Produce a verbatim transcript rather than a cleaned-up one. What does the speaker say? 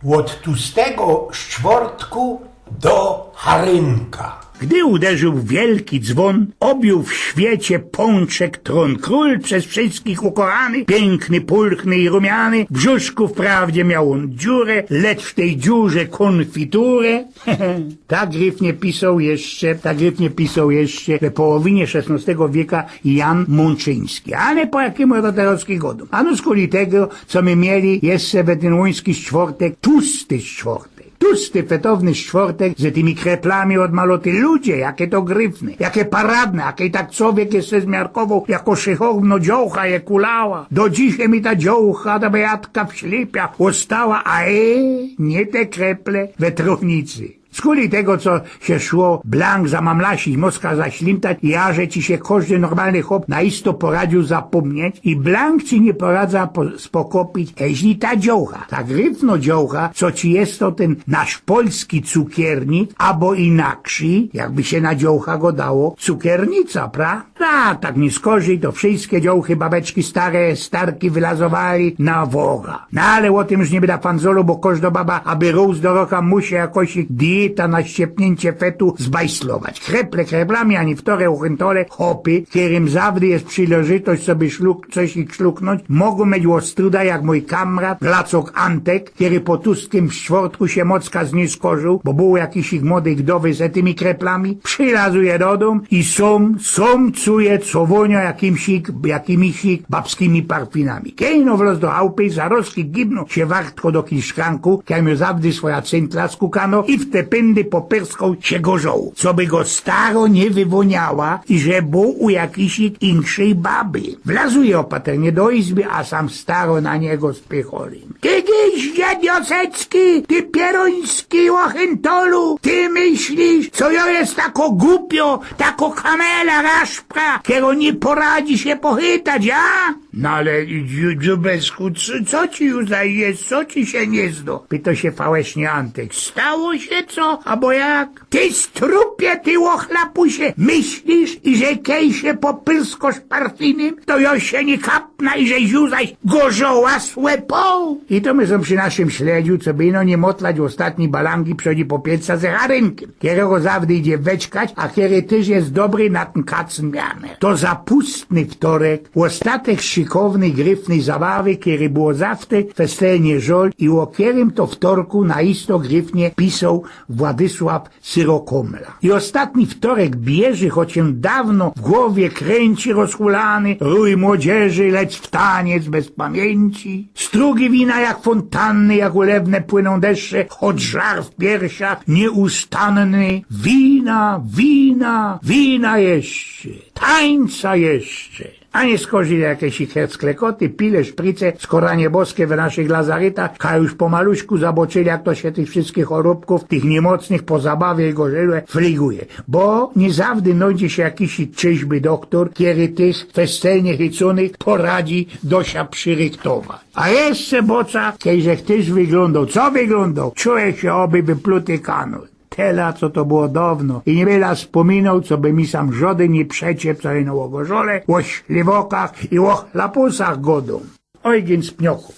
Ôd tłustego szczwortku do harynka. Gdy uderził wielki dzwon, objął w świecie pączek tron. Król przez wszystkich ukochany, piękny, pulchny i rumiany, w brzuszku wprawdzie miał on dziurę, lecz w tej dziurze konfiturę. Tak Gryfnie pisał jeszcze, tak Gryfnie pisał jeszcze w połowinie szesnostego wieka Jan Mączyński. Ale po jakimu ja to terŏz godōm? Ano skuli tego, co my mieli jeszcze we tyn łoński szczwortek, tłusty szczwortek. Tłusty, fetowny szczwortek z tymi kreplami ôd maloty. Ludzie, jakie to gryfne, jakie paradne, jakie tak cowiek jeszcze zmiarkowoł, jako szychowno dziołcha je kulała. Do dzisiej mi ta dziołcha, ta bejatka w ślepia ôstała, a e, niy te kreple we trōwnicy. Skuli tego, co sie szło blank zamamlasić, mocka zaślimtać, i aże ci sie kożdy normalny chop na isto poradził zapōmnieć i blank ci niy poradza po, spokopić, jeźli ta dziołcha, ta gryfno dziołcha, co ci je to tyn nasz polski cukiernik, abo inakrzyj, jakby sie na dziołcha godało, cukiernica, pra? A tak niy skorzij, to wszystkie dziołchy babeczki stare, starki wylazowali na woga. No ale ô tym już niy byda fanzoloł, bo kożdo baba, aby rōz do roka, musi jakoś dieta na ściepnięcie fetu zbajslować. Kreple kreplami, ani wtore ôchyntole, chopy, kerym zawdy je przileżytość sobie szluk-, coś ich szluknōńć, mogōm mieć ôstruda jak mōj kamrat, glacok Antek, kery po tłustym szczwortku sie mocka zniy skorził, bo bōł jakiś ich młody gdowy z tymi kreplami, przilazł je do dōm i sōm, sōm czuje, co wōniŏ jakimś ich, jakimiś ich babskimi parfinami. Kej ino wloz do chałpy, zarozki gibnōł sie wartko do kiszkanku, kaj mioł zawdy swoja cyntla skukano i w te pyndy popyrskoł sie gorzołu, coby go staro niy wywōniała i że bōł u jakiś ich inkszyj baby. Wlazuje ôpatrnie do izby, a sam staro na niego z pycholim. Ty giździe diosecki, ty pierōński ôchyntolu, ty myślisz, co jŏ je tako gupio, tako kamela raszpra, kerŏ niy poradzi sie pochytać, a? No ale, dzu-, dzubesku, co, co ci już za-, je, co ci sie niy zdo? Pytŏ sie fałesznie Antek. Stało sie co, abo jak? Ty strupie, ty ôchlapusie, myślisz, iże kej sie popyrskosz parfinym, to jŏ sie niy kapna, iże już zaś gorzoła słepŏ? I to my sōm przi naszym śledziu, coby ino niy motlać ôstatnij balangi, przichodzi po pieca ze harynkym, kerego zawdy idzie weczkać, a kery tyż je dobry na tyn kac miany. To zapustny wtorek, ôstatek szykownyj, gryfnyj zabawy, kery było zawdy festelnie żol i ô kerym to wtorku na isto gryfnie pisoł Władysław Syrokomla. I ôstatny wtorek bierze, choć sie dawno w gowie krynci rozhulany rój młodzieży, lecz w taniec bez pamiyńci. Strugi wina jak fōntanny, jak ulewne płynōm deszcze, choć żar w piersiach niy ustanny. Wina, wina, wina jeszcze, tańca jeszcze. A niy skorzij jakeś ich hercklekoty, pile, szprice, skoranie boskie we naszych lazarytach, kaj już pomaluśku zaboczyli, jak to sie tych wszyskich chorōbkōw, tych niymocnych po zabawie i gorzele fliguje. Bo niy zawdy nojdzie sie jakiś ich trzeźby dochtor, kery tych festelnie chycōnych poradzi do sia przirechtować. A jeszcze boca, kejże tyż wyglōndoł. Co wyglōndoł? Czuje sie, ôby wypluty kanōł. Tela, co to było dŏwno. I niy byda spōminoł, coby mi sam żŏdyn niy przeciep, co ino ô gorzole, ô śliwokach i ô chlapusach godōm. Ojgyn z Pniokōw.